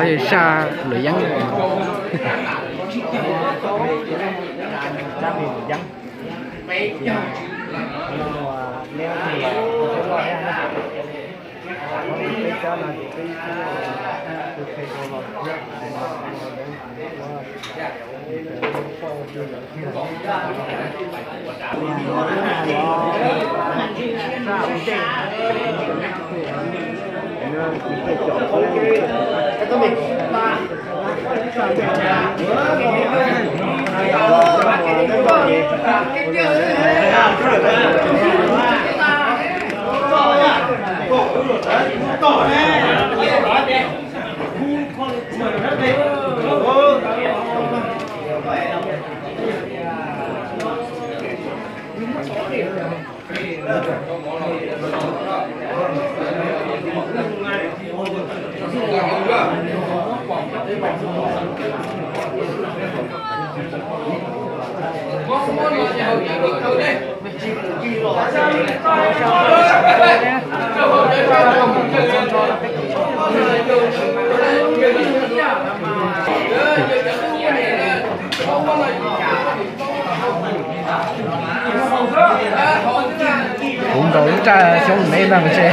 Qhov saj lwm yeeb. Kuv nkaus lub raj xyoob neb ntag mas tse.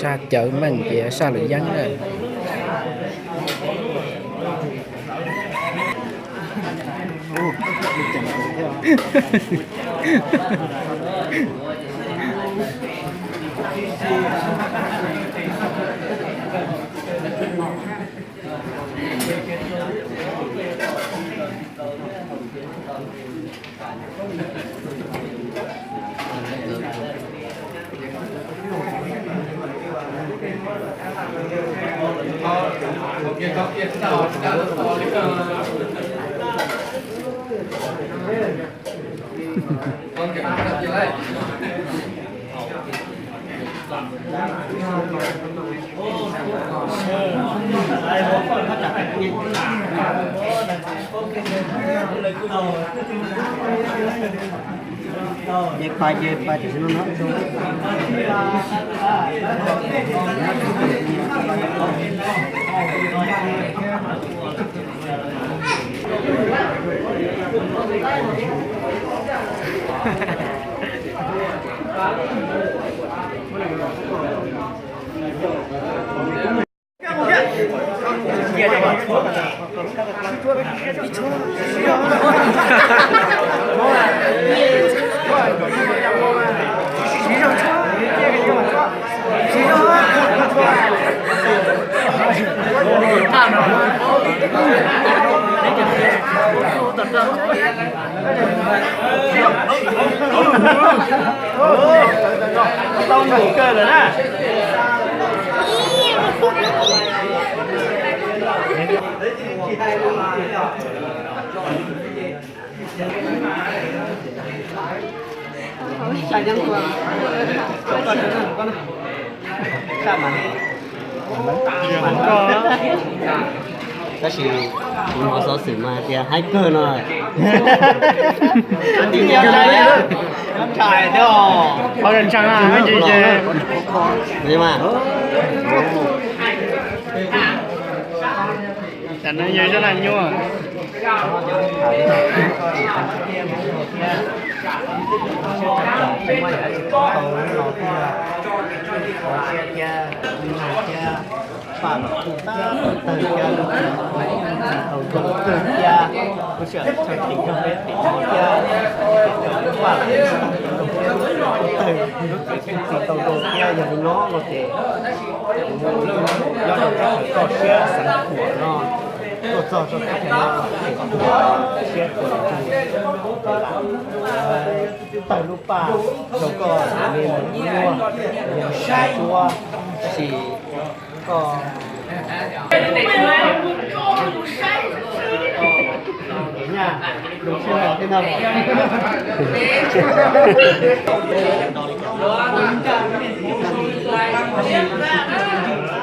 Saj cawv meej ces saj lwm yeeb na. Tau num kawg lawm na. Tab sis kuv hnov xov xwm mas tias haib kawg no. Qhov ntshai na, ces mas tam no yog zaj laj nyuaj. Paj los kuj tag tawg thiab, lub tsis tau zoo kawg thiab, lub sij hawm chaw tim nrog peb tim no thiab, paj los kuj tawg, lub tsis kuj tsis tau zoo thiab. Yog li no no ces kuv nyob rau teb chaws toj siab xeev Khuam no, tuaj txog rau teb chaws no ces kuv siab tsis zoo, tawg lub paj rau koj li mus nyuaj, yog sab tuab, tab sis koj nyaj, zoo siab thiab no.